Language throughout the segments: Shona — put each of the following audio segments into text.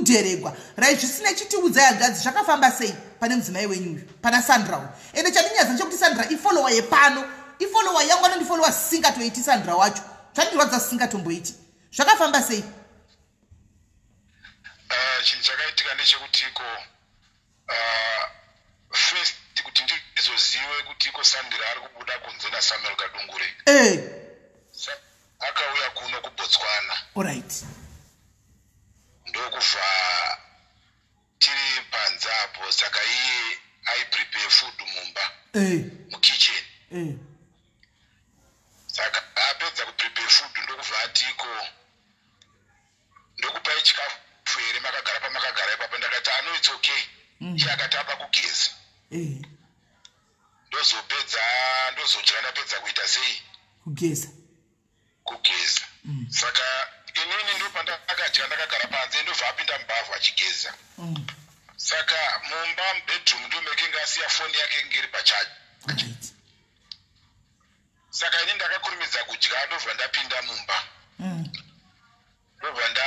Kudheregwa. Right, zvisina chitiudzai hanzvadzi, zvakafamba sei pane mudzimai wenyu uyu, pana Sandra uyu? Ende chandinyaza ndechekuti Sandra ifollower yepano, ifollower yangu, anondifollowa singatoiti. Sandra wacho zvandirwadza singatomboiti. Zvakafamba sei? Chinhu chakaitika ndechekuti iko first kuti ndizozive kuti iko Sandra ari kubuda kunze naSamuel Kadungure, akauya kuno kuBotswana. Ndokubva tiri panze apo, saka iye aiprepare food mumba, mukitchen. Saka apedza kuprepare food, ndokubva atiko, "Ndokupai chikafu here makagara pamakagara ipapo?" Ndakati, "Ano, it's okay." Iye akati apa kugeza. Ndozopedza, ndozodya ndapedza kuita sei? Kugeza. Kugeza. Saka inini ndopandakadya ndakagara panze, ndobva apinda mubhavhu achigeza. Saka mumba, mubedroom, ndomekenge asiya foni yake inge iri pachaji. Saka ini ndakakurumidza kudya, ndobva ndapinda mumba, ndobva nda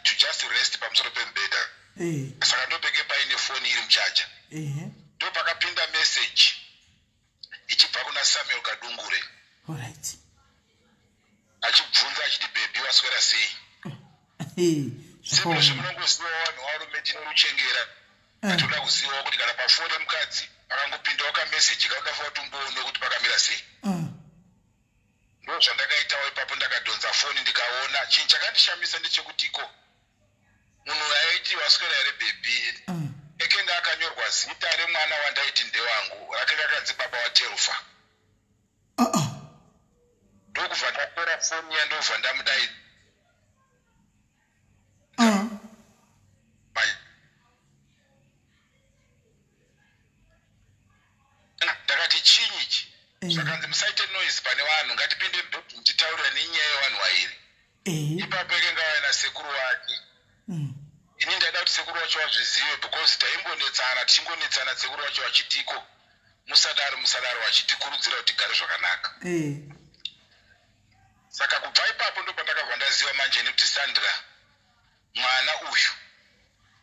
to just rest pamusoro pemubhedha. Saka ndopeke paine foni iri muchaja. Ndopakapinda message ichibva kuna Samuel Kadungure, achibvunza achiti, "Baby, waswera sei?" Sezvo zvemunongozivawo, vanhu varume tinoruchengera. Toda kuzivawo kuti kana pafoni mukadzi pakangopindawo kameseji kauda fa kuti umboone kuti pakamira sei. Ndo zvandakaitawo ipapo. Ndakadhonza foni, ndikaona. Chinhu chakandishamisa ndechekutiko munhu aiti, "Waswera here, baby?" Ekenge akanyorwa zita remwana wandaiti ndewangu, rakanga akanzi baba waTerufa. Ndokubva ndatora foni ya, ndobva ndamudai. Ndakati, "Chinyi ichi?" Zvakanzi, "Musaite noise pane vanhu, ngatipinde mubedroom titaurira nenyaya yevanhu vairi." Ipapo ekenge auya nasekuru wake. Ini ndaida kuti sekuru wacho vazvizive because taimbonetsana, tichingonetsana, sekuru wacho vachitiko, "Musadaro, musadaro," vachitikurudzira kuti tigare zvakanaka. Saka kubva ipapo ndo pandakabva ndaziva manje nekuti Sandra, mwana uyu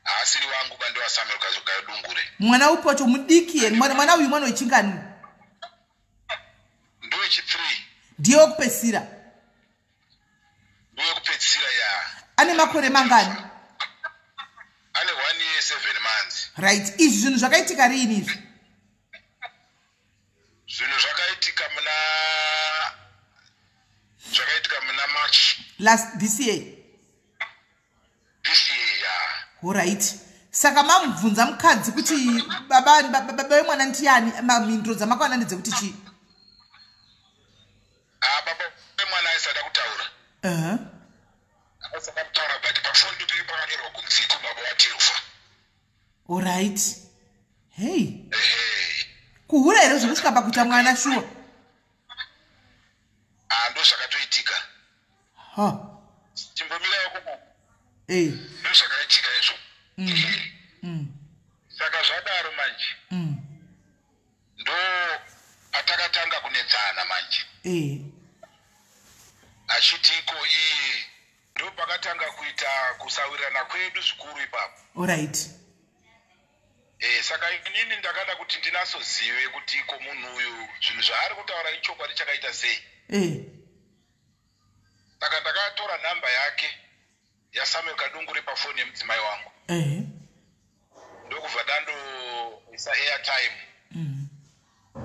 haasiri wangu, bande waSamuel Kadungure. Mwana upi wacho? Mudiki here mwana uyu? Mwana wechingani? Ndowechi3. Ndiye wekupedzisira? Ndowekupedzisira, ya. Ane makore mangani? Ane 1 year 7 months. Right. Izvi zvinhu zvakaitika riini izvi? Zvinhu zvakaitika muna March. Last this year? This year, ya. Alright, saka mamubvunza mukadzi kuti baba vemwana ndiani, mhinduro dzamakawana ndedzekuti chii? Ah, baba vemwana aisada kutaura. Aisada kutaura, but pafoni ndopeke pakanyorwa kunziko baba waTerufa. Alright, hey. Ehe. Kuhura here zvekusvika pakuita mwana, shuwa? Ah, ndo zvakatoitika. Ha. Chimbomirawo. Ndo zvakaitika izvo. Saka zvadaro manje, ndo patakatanga kunetsana manje. Achitiko iye, ndo pakatanga kuita kusawirirana kwedu zvikuru ipapo. Saka inini ndakada kuti ndinasozive kuti ko munhu uyu, zvinhu zvaari kutaura ichokwadi chakaita sei. Saka ndakatora nhamba yake yaSamuel Kadungure pafoni yemudzimai wangu, ndokubva ndandoisa airtime,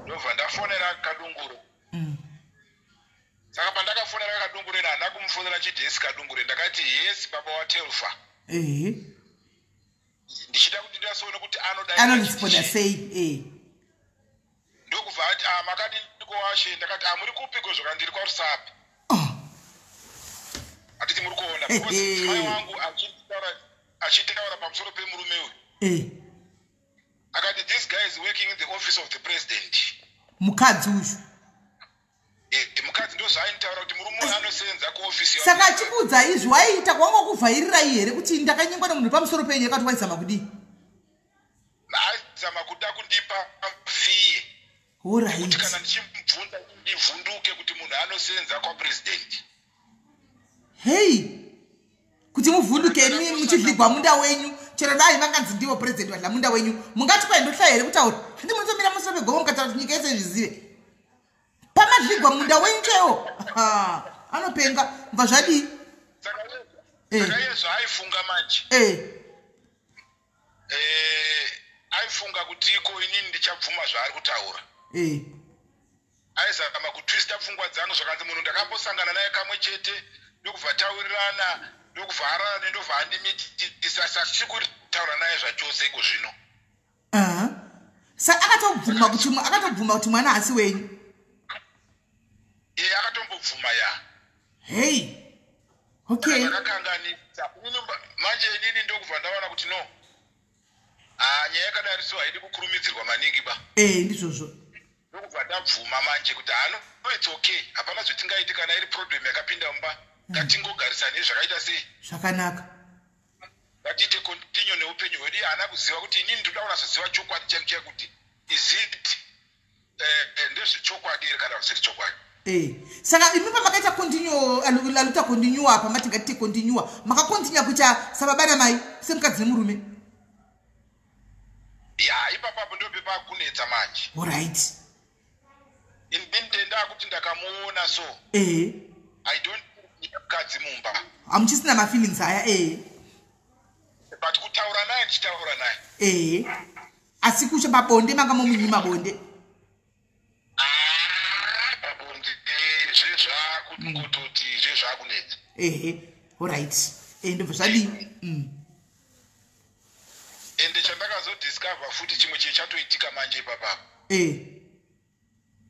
ndobva ndafonera Kadungure. Saka pandakafonera Kadungure, handina kumufonera chiti, "Yes, Kadungure." Ndakati, "Yes, baba waTelfa." Ndichida kuti ndinasoone kuti anoda Anoresponda sei? Ndokubva ati, "Ah, makadi ndikowashe?" Ndakati, "Ah, muri kupiko?" Zvaka ndiri kwaRusape. Hatiti muri kuona, because mudzimai wangu achitaura pamusoro pemurume uyu, akati, "This guy is working in the office of the president." Mukadzi uyu? Mukadzi ndo zvaaitaura kuti murume uyu anosenza kuofisi. Saka achikuudza izvi, waiita kwanga kuvhairirai here kuti ndakanyengwa nemunhu pamusoro penyu? Yakati waizama kudii? Aizama kuda kundipa fear kuti kana ndichimubvunza ndivhunduke kuti munhu anosenza kwapresident. Hei. Kuti muvhunduke imi muchidligwa munda wenyu, chero dai vanganzi ndivo purezidendi vadla munda wenyu, mungati kwai ndohla here kutaura? Handi munotomira musoro pegomo mukataura kuti nyika yese zvizive pamadligwa munda wenyu chaiwo. Anopenga. Mubva zvadii? Saka iye zvaaifunga manje, aifunga kuti iko inini ndichabvuma zvaari kutaura. Aizama kutwista pfungwa dzangu. Zvakanzi munhu ndakambosangana naye kamwe chete, ndokubva taurirana, ndokubva arara, ndobva andimitisa. Saka tiri kutaura naye zvachose iko zvino. Sa akatobvuma kuti mwana hasi wenyu? E, akatombobvuma, ya. Hei, okay. Akakanganisa manje. Inini ndokubva ndaona kuti no, ah, nyaya yakadari so haidi kukurumidzirwa maningi ba. E, ndizvozvo. Ndokubva ndabvuma manje kuti hano, it's okay, hapana zvetingaiti. Kana iri problem yakapinda mumba, ngatingogarisani zvakaita sei. Zvakanaka. Ngatiite continue neupenyu hwedu. Iye haana kuziva kuti inini ndoda kunatsoziva chokwadi chaiko chaiko, kuti is it ndezvechokwadi here kana zvisiri chokwadi. E, saka imi pamakaita continue, laluta continue apa, mati ngatite continue, makakontinua kuita sababa namai, semukadzi nemurume? Ya, ipapapo ndo pepakunetsa manje. Alright. Inini ndenda kuti ndakamuona so I don't need mukadzi mumba. Hamuchisina mafeelings aya, e. But kutaura naye, ndichitaura naye. E, asi kucha pabonde manga momunyima bonde? Ah, pabonde zvezvakungototi zvezvakunetsa. Ehe, alright. E, ndobva zvadii? Ende chandakazodiscover futi, chimwe chii chatoitika manje ipapapo,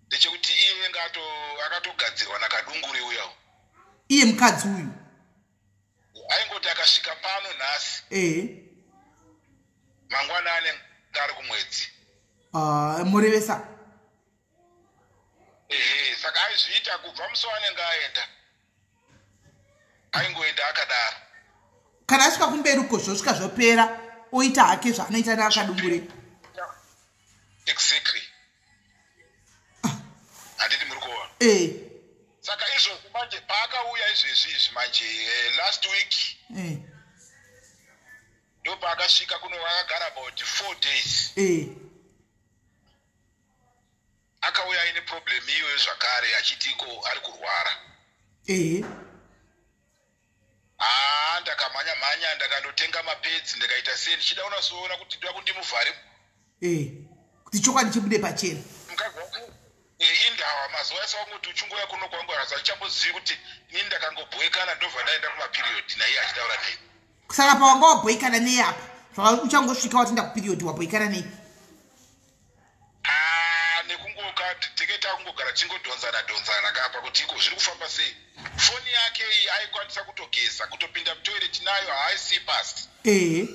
ndechekuti iye ngato akatogadzirwa nakadungure uyawo. Iye mukadzi uyu? Aingoti akasvika pano nhasi, mangwana anenge ari kumwedzi. Ah, murevesa. Ehe, saka aizviita kubva musi waanenge aenda, aingoenda akadaro. Kana asvika kumberi uko, zvosvika zvopera, oita hake zvaanoita neakadungure. Exactly, handiti muri kuona? E. Saka izvozvo manje, paakauya izvezvi izvi manje, last week, ndo paakasvika kuno, akagara about 4 days. Akauya aine problem iyoyo zvakare, achiti iko ari kurwara. Haa, ndakamhanya mhanya, ndakandotenga mapads, ndikaita sei, ndichida kunasoona kuti ndoda kundimuvhare. E, kuti chokwadi chibude pachena. Mukadzi wangu indawa mazuva ese wangoti uchingoya kuno kwangu, akasa ndichambozivi kuti inini ndakangobhoekana, ndobva ndaenda kumaperiod naiye achitaura nei. Saka pawanga wabhoikana nei apa? Zvaka uchangosvika watinda kuperiod, wabhoikana nei? Ah, nekungoka teke takungogara tichingodhonzana dhonzana kapa kuti iko zviri kufamba sei. Foni yake iyi aikwanisa kutogeza, kutopinda mutoilet nayo, haaisii pasi. Ehe.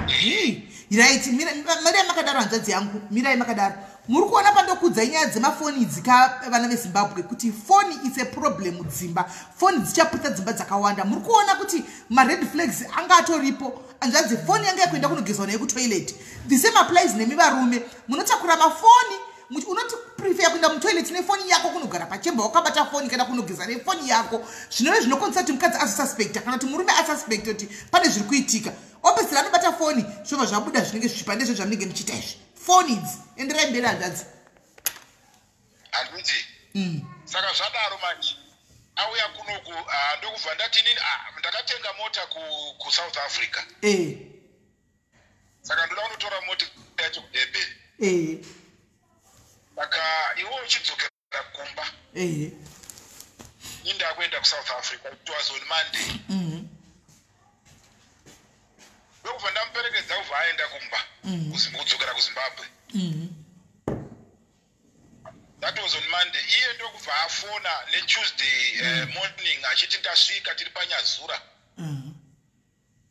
Hey, right, mirai makadaro, hanzvadzi yangu, mirai makadaro. Muri kuona pandokudzai nyaya dzemafoni idzi ka, vana veZimbabwe, kuti foni is a problem mudzimba. Foni dzichaputsa dzimba dzakawanda. Muri kuona kuti mared flags anga atoripo. Hanzvadzi, foni yanga yakuenda kunogezwa nayo kutoilet. The same applies nemi varume munotakura mafoni. Unoti prefer kuenda mutoilet nefoni yako, kunogara pachemba wakabata foni, kana kunogeza nefoni yako, zvinove zvinokonzesa kuti mukadzi azosuspecta, kana kuti murume asuspecta kuti pane zviri kuitika. Opesera anobata foni, zvobva zvabuda zvinenge zvichipa. Ndezvo zvamunenge muchiita izvi, foni idzi. Enderai mberi, hanzvadzi. Handiti? Saka zvadaro manje, auya kunoku, ndokubva ndati inini, ndakatenga mota kuSouth Africa. Saka ndoda kunotora mota yacho kuDurban. Saka iwe uchidzokera kumba, ini ndakuenda kuSouth Africa. It was on Monday. Ndokubva ndamuperekedza, kubva aenda kumba, kudzokera kuZimbabwe. That was on Monday. Iye ndokubva afona neTuesday morning achiti ndasvika, tiri panyazura.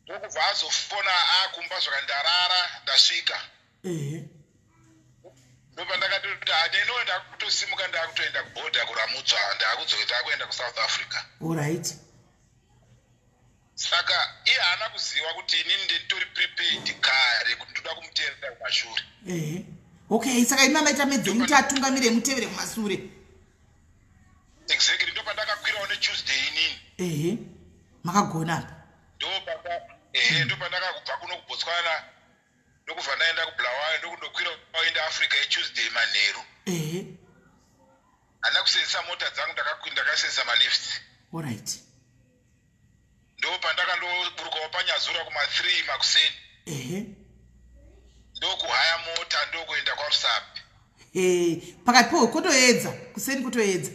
Ndokubva azofona akumba, zvakandarara, ndasvika. Ndobva ndakatoti hanenowe, ndakutosimuka, ndakutoenda kubhodha kuramutswa, ndakudzoka, ndakuenda kuSouth Africa. Alright. Saka iye haana kuziva kuti inini ndinitori prepaid kare kuti ndoda kumuteerera kumashure. Ehe, okay. Saka imi maita medzenyu kuti atungamire, mutevere kumasure. Exactly. Ndopandakakwirawo neTuesday inini. Ehe. Makagona apa. Ehe, ndopandakabva kuno kuBotswana, ndokubva ndaenda kuBulawayo, ndokundokwira waenda Africa yeTuesday manheru. Handina kusenzesa mota dzangu, ndakasenzesa malifts. Ndo pandakandoburukawo paNyazura kuma3 makuseni. Ndokuhaya mota, ndokuenda kwaRusape. Pakati po kutoedza, kuseni kutoedza.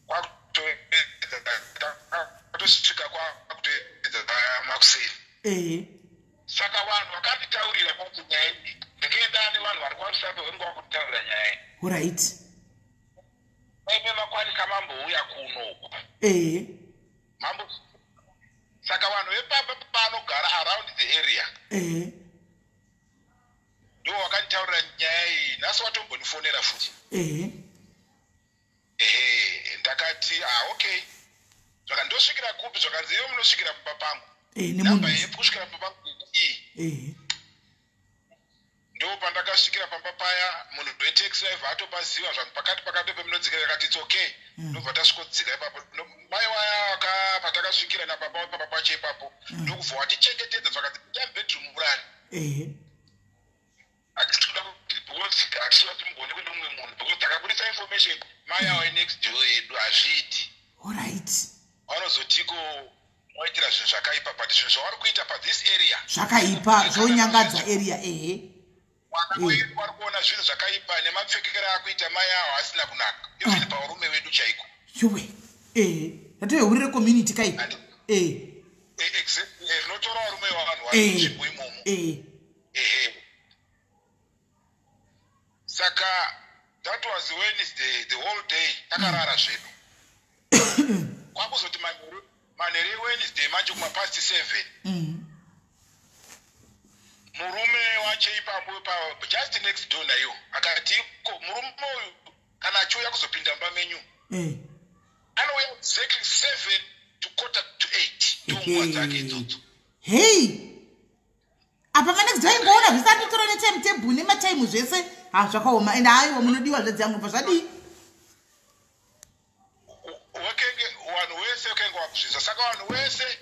Kwakutosvika kwakutoedza makuseni. Saka vanhu vakanditaurira kuti nyaya iyi, ndikaenda nevanhu vari kwaRusape, vanenge vakunditaurira nyaya iyi. Aime makwanisa mambouya kunoku. Mambo, saka vanhu vepamba paanogara around the area ndo vakanditaurira nyaya iyi. Nhasi watombondifonera futi. Ehe, ndakati, "Ah, okay." Zvaka ndosvikira kupi? Zvakanzi, "Iwe munosvikira pamba pangu." Nemunhu. Namba yekusvikira pamba pangu iyi. Ndo pandakasvikira pamba paya, munhu wetaxi driver atopaziva. Zvanzi pakati pakati pemunodzikira. Yakati, "It's okay." Ndobva tasvikodzika ipapo. Mai waya patakasvikira napapa papa pacho ipapo, ndokubva watichengetedza. Zvakanzi, "Bedroom murari." Hatisi kuda kuti, because hatisi kuda kuti mugone kune mumwe munhu, because takabudisa information, mai awa next door yedu, hazviiti. Vanozotiko waitira zvinhu zvakaipa, but zvinhu zvavari kuita pathis area Zvakaipa, zvonyangadza area, ehe. Mwana wedu vari kuona zvinhu zvakaipa nemapfekero akuita mai awo asina kunaka, even paurume wedu chaiko. Yuwe, ehe, ratoyeurire community kai, ehe. Exactly. Rinotora varume vevanhu vari munzvimbo imomo. Ehe, saka that was Wednesday, the whole day takarara zvedu. Kwakuzoti manheru eWednesday manje, kumapast 7, murume wacho ipapo just next door naiwo akati, "Ko murume uyu kana achiuya kuzopinda mumba menyu, anouya exactly 7 to quarter to 8, ndonguva dzake idzodzo." Hei, apa manext door ingoona zvese, atotora netime table nematime zvese. Ha, zvakaoma. Ende haiwa, munodiwa zvedzi yangu, bva zvadii? Wekenge vanhu wese wekenge wakuzvisa. Saka vanhu wese,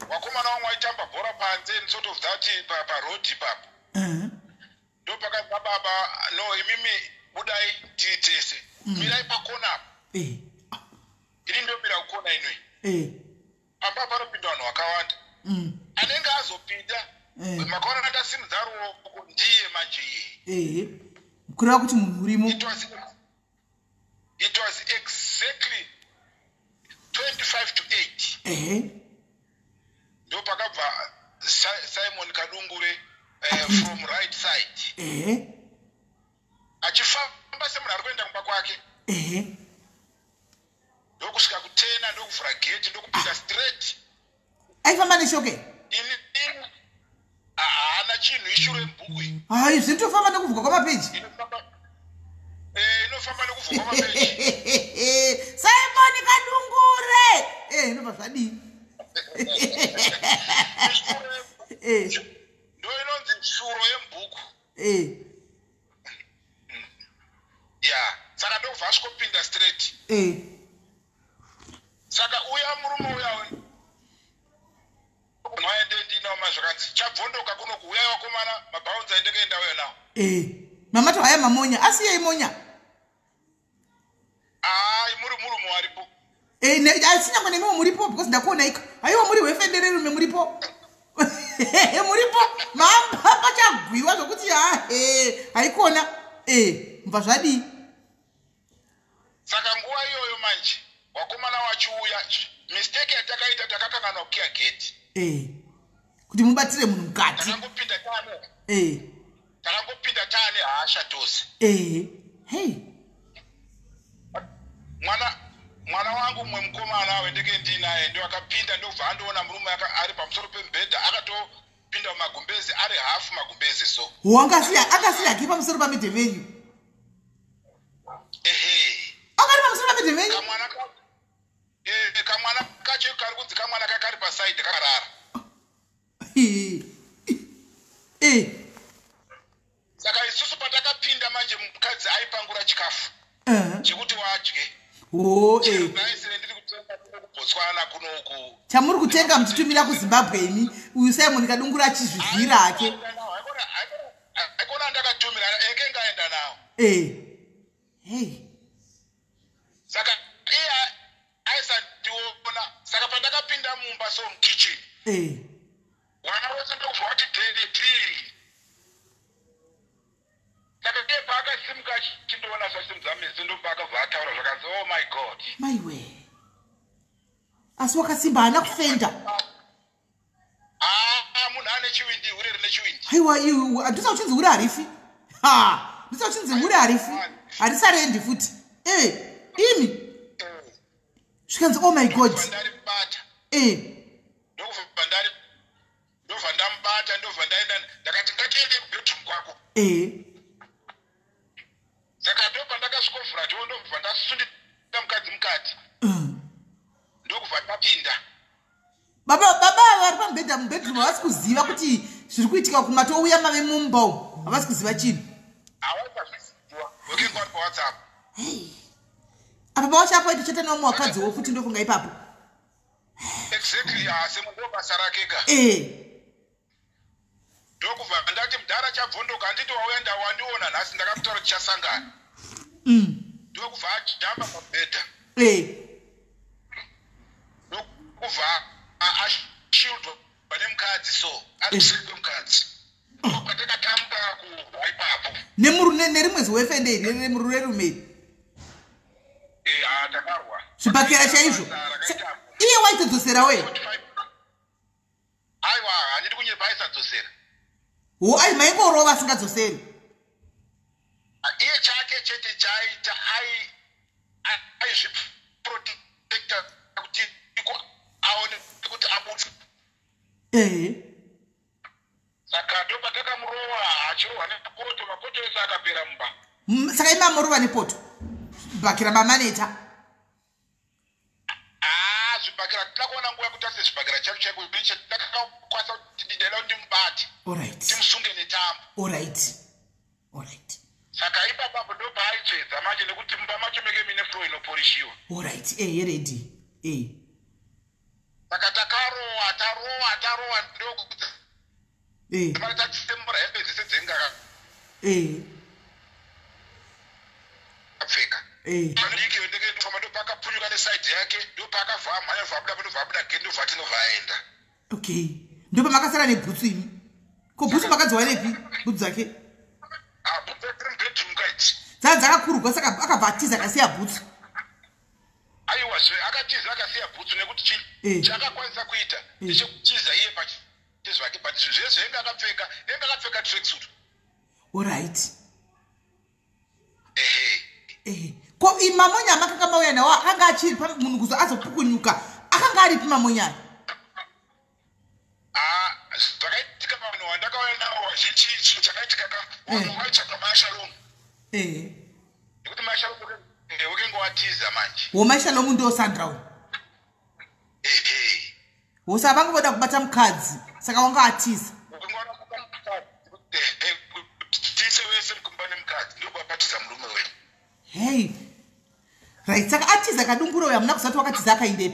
vakomana vamwe vaitamba bhora panze and sort of that paroad ipapo. Ndo pakabva baba, "No, imimi budai tiri tese, mirai pakona apo." Ini ndomira kukona inoi. Pamba panopinda vanhu vakawanda. Anenge azopinda, makaona ndasimudza ruoko, ndiye manje iyeye. Ehe, kureva kuti munhu urimo. It was exactly 25 to 8. Ndo pakabva Simon Kadungure from right side, achifamba semunhu ari kuenda kumba kwake. Ndokusvika kutena, ndokuvhura gate, ndokupinda straight. Aifamba neshoke? Ini haana chinhu, ishure mubhuku iyi. Hai, zvinotofamba nekuvhuka kwamapeji. Inofamba nekuvhuka kwamapeji. Simon Kadungure, inobva zvadii? Ndo inonzi shuro yemubhuku. Ya, saka ndokubva asvikopinda straight. Saka uya murume uya mwaende ndinawo mazvakanzi chabvondoka kunoku, uyai vakomana, mabhaunzi aindekuenda uyo nawo. Mamato haya mamonya asiyei monya. Ai, muri murume waripo. Asi nyangwe nemiwo muripo, because ndakuona ika, haiwa, muri hwefendererume, muripo, muripo, mamba pachagwiwa zvokuti hahe, haikona. Mubva zvadii? Saka nguva iyoyo manje wakomana wachiuya, mistake yatakaita, takakanganwa kukiya gate. Kuti mubatire munhu mukati. Takangopinda taane Takangopinda taane hasha tose. Hei. Mwana wangu mumwe mukomana wendeke ndinaye ndo akapinda, ndobva andoona murume ari pamusoro pemubhedha, akatopinda mumagumbezi, ari hafu magumbezi so. Wangasiya akasiyake pamusoro pamidhe venyu? Ehe. Akari pamusoro pamidhe venyu? Kamwana kacho kari kunzi kamwana kakari pasaidi kakarara. Saka isusu patakapinda manje, mukadzi aipangura chikafu chekuti wadye. O. Chero ndaisire ndiri kutenga. kuBotswana kunoku. Chamuri kutenga muchitumira kuZimbabwe imi, uyu Simon Kadungura achizvizvira hake. Aikona ndakatumira eke ngaenda nawo. Hey. Saka iye aisandiona. Saka pandakapinda mumba so mukitchen, wana wese ndokubva wati dedi. Saka iye paakasimuka achindiona sasimudza meso, ndopaakabva ataura zvakanzi, "Oh my God." Maiwe, asi wakasimba, haana kufenda. Aa, munhu ane chivindi, hure rine chivindi. Aiwa, handisa uchinzi hure harifi. Ha, ndisa uchinzi hure harifi, harisarendi futi. Imi zvikanzi, "Oh my God." Ndobva ndaribata. Ndobva ndamubata, ndobva ndaenda, ndakati, "Ngatiende kubedroom kwako." Saka ndobva ndakasvikovhura door, ndobva ndasundira mukadzi mukati, ndokubva tapinda. Baba vari pamubhedha mubedroom havasi kuziva kuti zviri kuitika kumatouya mave mumba umu, havasi kuziva chinhu. Havaisazviziva, wekenge wari paWhatsApp. Apa pawachapo aitochata nevamwe wakadziwo futi, ndofunga ipapo. Exactly, asi ndo basa rake ka. Ndokubva ndati, "Mudhara, chabvondoka, handiti wauya, ndawandiona nhasi, ndakakutaura tichasangana." Ndokubva ajamba pamubhedha. Ndokubva ashieldwa nemukadzi, so ari kuseri kwemukadzi, ndopatakatamba kurwa ipapo. Nerimwe zuwefende iri rerume iri. Ah, takarwa. Zvibhakera chaizvo. Basa rakaita Iye waitodzosera we? 45. Aiwa, handidi kunyepa, aisadzosera. Ho, ai, maingorova asingadzoseri. Iye chake chete chaaita, aizviprotecta kuti iko aone kuti abutswe. Saka ndopatakamurova, achirohwa nepoto, mapoto ese akapera mumba. Saka imi amorova nepoto, bhakera mamaneta? Haa, zvibhakera tida kuona nguva yekuti ase zvibhakera chacho chaiko ndakakwanisa kuti ndida kuti ndimubate, ndimusunge netambo. Alright. Saka ipapapo ndopaaitsvedza manje, nekuti mumba macho meke mine floor inoporishiwa. Alright, ready. Saka takarowa, tarowa, tarowa, ndokuti tatitembura hembe dzese dzenga akapfeka. Panodiki ndekefamba, ndopakapunyuka neside yake, ndopaakavhaa mhanya, ndobva abuda, ndobva abuda gate, ndobva ati ndobva aenda. Okay, ndopamakasara nebhutsu imi. Ko bhutsu makadziwanepi, bhutsu dzake? Bhutsu dziri mubedroom kaiti. Dzaa dzakakurugwa, saka akabva atiza akasiya bhutsu. Aiwa zve, akatiza akasiya bhutsu, nekuti chaakakwanisa kuita ndechekutiza iye pachizvake, but zvinhu zvese enge akapfeka, enge akapfeka tracksuit. Ehe. Ko mamonya amakanga mauya nawo akanga achiri munhu kuzo azopukunyuka, akanga aripi mamonya? Ah, zvakaitika, vanhu vandakauya navo vazhinji, chinhu chakaitika ka, vamwe vaitsvaka Mashalom, nekuti Mashalom wekenge watiza manje. WoMashalomu ndo Sandra uyu? Ehe. Wosa vanga voda kubata mukadzi, saka wanga atiza. Wekenge wada kubata mukadzi, ehe, tise wese mukumba nemukadzi, ndobapatiza murume wedu. Hei, right, saka atiza Kadunguro uyu, hamuna kuzati wakatiza akaendepi?